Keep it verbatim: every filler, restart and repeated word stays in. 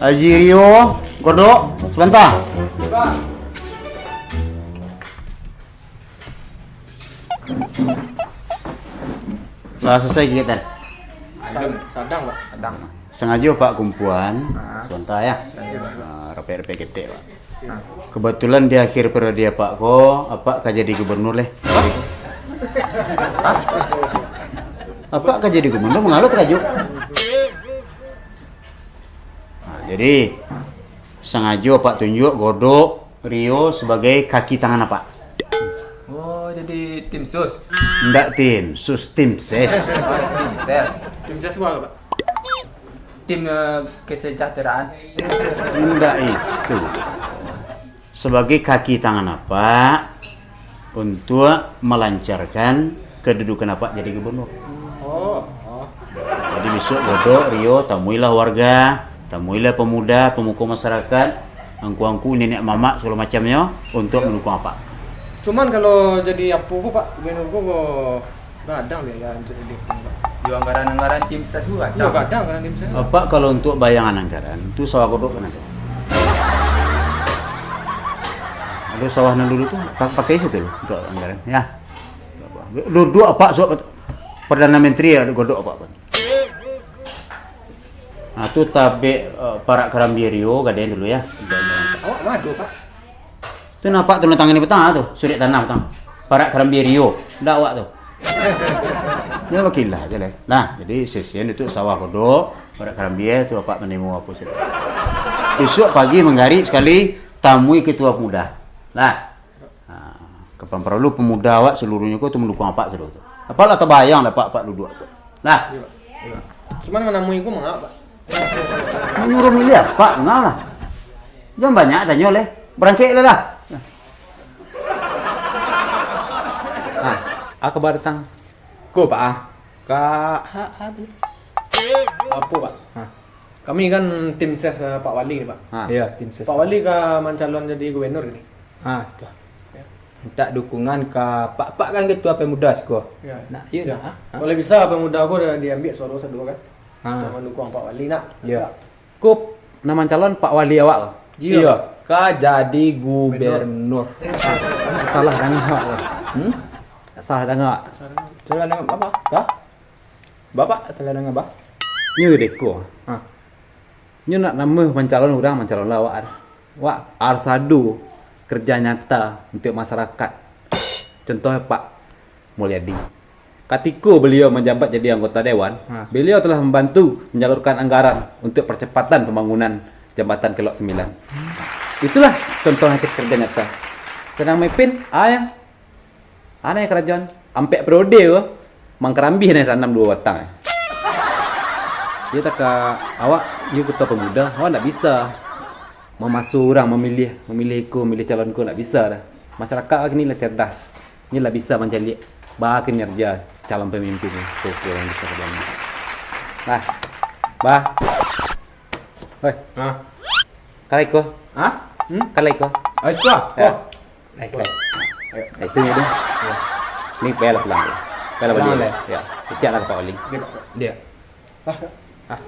Aji Rio, Godok, sabanta. Lah salasai kagiatan. Sadang, sadang, Pak. Sadang. Sangajo Apak kumpuan, Ah. sabanta yo. Iyo, Pak. Ah, rapek-rapek ketek, Pak. Ah. Kabatulan di akhir periode Apak ko, Apak ka jadi gubernur lai. Hah? Apak ka jadi gubernur, manga lo tarajuk? Nah, jadi, sangajo Apak tunjuak Godok Rio sabagai kaki tangan Apak. Oh, jadi tim sus? Ndak tim sus, tim ses. Oh, tim ses. Tim ses apa, Pak? Tim, eh, kesejahteraan. Ndak itu. Sabagai kaki tangan Apak, untuak malancarkan kadudukan Apak jadi gubernur. Oh, oh. Jadi, bisuak Godok, Rio, tamuilah warga, tamuilah pemuda, pemuko masyarakat, angku-angku, niniak mamak, sagalo macamnyo, untuak mandukuang Apak. Cuman, kalau jadi apo ko, Pak, gubernur ko, ko gadang biaya untuak jadi tim, Pak? Yo, anggaran-anggaran tim ses tu gadang. Yo, gadang anggaran tim ses. Apak, kalau untuak bayangan anggaran, tu sawah Godok kan ado. Ado sawah nan dulu tu, pas pakai situ lo, untuak anggaran. Yo. Duduak Apak suok Perdana Menteri, ado Godok Apak. Nah, tu tabek, eh, parak karambia Rio, gadai dulu yo. Awak ma ado, Pak? Tu nampak tu, tangah ni patang tu, surek tanah patang. Parak karambia Rio, ndak awak tu. Yo, bakilah se lai. Nah, jadi sesian itu sawah Godok, parak karambia tu Apak manimo apo se. Bisuak pagi manggarik sakali, tamui ketua pemuda. Lah. Ha, kapan paralu pemuda awak saluruhnyo ko tu mandukuang Apak sado tu. Apak lah tabayang dek Apak, Apak duduak tu. Lah. Iyo, Pak. Iyo, Pak. Cuman manamui ko manga, Pak? Manyuruah milih Apak, manga lah. Jan banyak tanyo lai. Barangkek lai lah. Ha, a kabar datang? Ko, Pak, ah. Ka, ha, ha, tu. Apo, Pak? Ha. Kami kan tim ses, eh, Pak Wali ni, Pak. Ha. Iyo, tim ses. Pak Wali ka mancalon jadi gubernur ni. Ha, tu. Yo. Mintak dukungan ka Pak, Pak kan ketua pemuda siko. Yo. Nah, iyo. Yo. Nah, ha? Kalau bisa pemuda ko dah diambiak suaro sado kan. Ha. Untuak mandukuang Pak Wali nak. Yo. Ko nan mancalon Pak Wali awak ko? Iyo. Iyo. Ka jadi gubernur. Gubernur. Salah danga awak ko. Hmm? Salah danga. Salah danga apo? Bah? Bapak, salah danga, Bah? Nyo deko. Ha. Nyo nak namuah mancalon urang, mancalonlah awak. Awak harus ado kerja nyata untuak masyarakat. Contoh Pak Mulyadi. Katiko beliau manjabat jadi anggota dewan, Ha. beliau telah mambantu manyalurkan anggaran untuak percepatan pambangunan jambatan Kelok Sambilan. Itulah contoh nyata kerja nyata. Sadang mamimpin, a nan, a nan karajoan, ampek periode ko, mangkarambia nan tanam duo batang. Iyo, takah awak, iyo, ketua pemuda, awak ndak bisa mamaso urang mamiliah, mamiliah iko, mamiliah calon ko, ndak bisa doh. Masyarakat awak kini lah cerdas. Inyo lah bisa mancaliak baa kinerja calon pamimpin ko, ko nan bisa ka jadi. Nah, Bah. Hoi. Ha? Kalai ko. Ha? Hmm? Kalai ko. Ah, itu ah. Yo. Ko. Lai, lai. Yo. Itu nyo tu. Yo. Ni payahlah pulang. Payahlah Pulang bali. Lai. Yo. Keceklah ka Pak Wali. Oke, Pak. Dia. Ah. Ah.